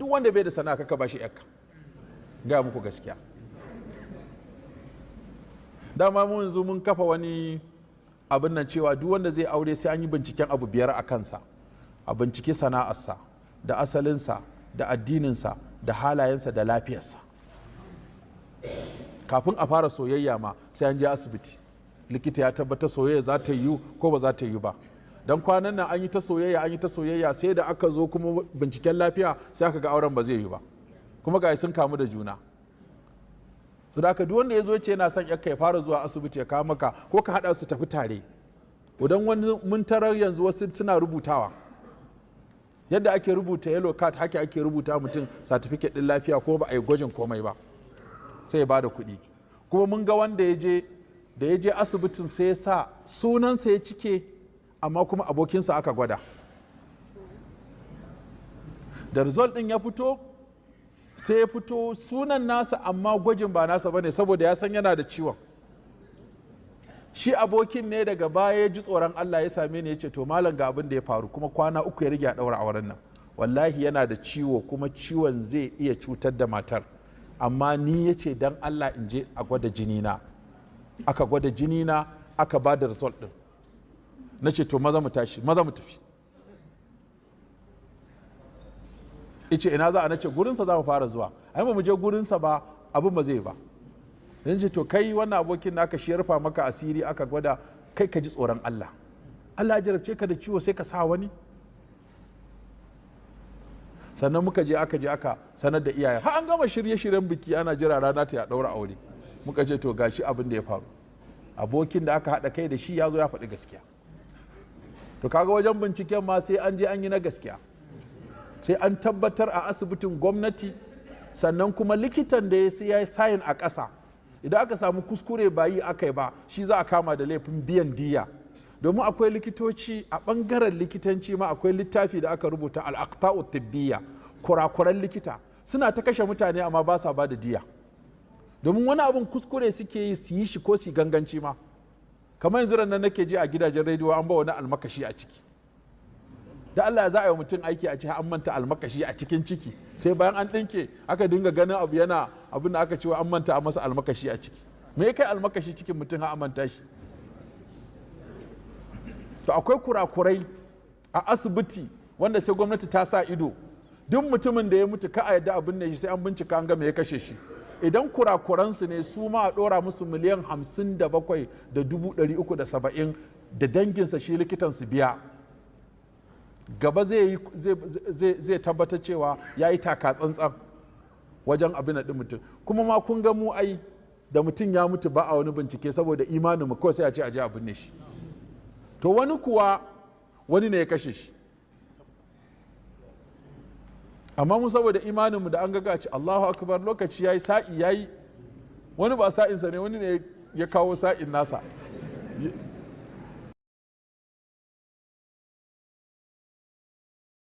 Duk wanda bai da sana'a kaka bashi yakka. Gaya muku gaskiya. Dama mun yanzu mun kafa wani abin nan cewa duk wanda zai aure sai an yi binciken abu 5 a kansa. A binciki sana'arsa, da asalinsa, da addininsa, da halayensa, da lafiyarsa. Kafin a fara soyayya ma sai an je asibiti. Likita ya tabbatar soyayya za ta yiwu ko ba za ta yiwu ba. Don kwanan nan an yi ta soyayya, an yi ta soyayya, sai da aka zo kuma binciken lafiya sai aka ga auren ba zai yiwu ba. Kuma ga sun kamu da juna. So da haka duk wanda ya zo ce yana son yakka ya fara zuwa asibiti ya kawo maka, ko ka haɗa su tafi tare. Idan wani mun tarar yanzu wasu suna rubutawa. Yadda ake rubuta yellow card haka ake rubuta mutum certificate ɗin lafiya ko ba a yi gwajin komai ba. Sai ya bada kuɗi. Kuma mun ga wanda da ya je asibitin sai ya sa sunansa ya cike, amma kuma abokinsa aka gwada. Da result ɗin ya fito, sai ya fito sunan nasa amma gwajin ba nasa bane saboda ya san yana da ciwon. Shi abokin ne daga baya ya ji tsoron Allah ya same ni ya ce to malam ga abin da ya faru, kuma kwana 3 ya rage a ɗaura auren nan. Wallahi yana da ciwo kuma ciwon zai iya cutar da matar. Amma ni ya ce dan Allah in je a gwada jini na. Aka gwada jini na, aka ba da result ɗin. Na ce to maza mu tashi, maza mu tafi. Ice ina za a? Na ce gurinsa za mu fara zuwa. Ai ba mu je gurinsa ba, abin ba zai ba. Yan ce to kai wannan abokin naka shi ya rufa maka asiri aka gwada, kai ka ji tsoron Allah. Allah ya jarabce ka da ciwo sai ka sa wani. Sannan muka je aka je aka sanar da iyaye. Har an gama shirye-shiryen biki ana jira rana ta ya ɗaura aure. Muka ce to gashi abin da ya faru. Abokin da aka haɗa kai da shi ya zo ya faɗi gaskiya. To kaga wajen binciken ma sai an je an yi na gaskiya. Sai an tabbatar a asibitin gwamnati, sannan kuma likitan da ya sai ya yi sayin a ƙasa. Idan aka samu kuskure ba yi aka yi ba, shi za a kama da laifin biyan diya. Domin akwai likitoci a ɓangaren likitanci ma akwai littafi da aka rubuta al-aqta'u tibbiya, kurakuran likita. Suna ta kashe mutane amma ba sa ba da diya. Domin wani abun kuskure suke yi su yi shi ko su ganganci ma. Kamar yanzu nan nake ji a gidajen rediyo an ba wani almakashi a ciki. Da Allah za a yi mutum aiki a ce an manta almakashi a cikin ciki, sai bayan an ɗinke aka dinga ganin abu yana abin da aka ce an manta a masa almakashi a ciki. Me ya kai almakashi cikin mutum har an manta shi? To akwai kurakurai a asibiti wanda sai gwamnati ta sa ido. Duk mutumin da ya mutu ka a yadda abin ne shi sai an bincika an ga me ya kashe shi. Idan kurakuransu ne su ma a ɗora musu miliyan hamsin da bakwai da dubu ɗari uku da saba'in da danginsa shi likitan su biya. Gaba zai tabbatar cewa ya yi taka tsantsan wajen abin da mutum. Kuma ma kun ga mu ai da mutum ya mutu ba a wani bincike saboda imanin mu kawai sai a ce a je a binne shi. To wani kuwa wani ne ya kashe shi. Amma mu saboda imaninmu da an ga ce Allahu akbar lokaci yayi sa'i yayi, wani ba sa'insa ne, wani ne ya kawo sa'in nasa.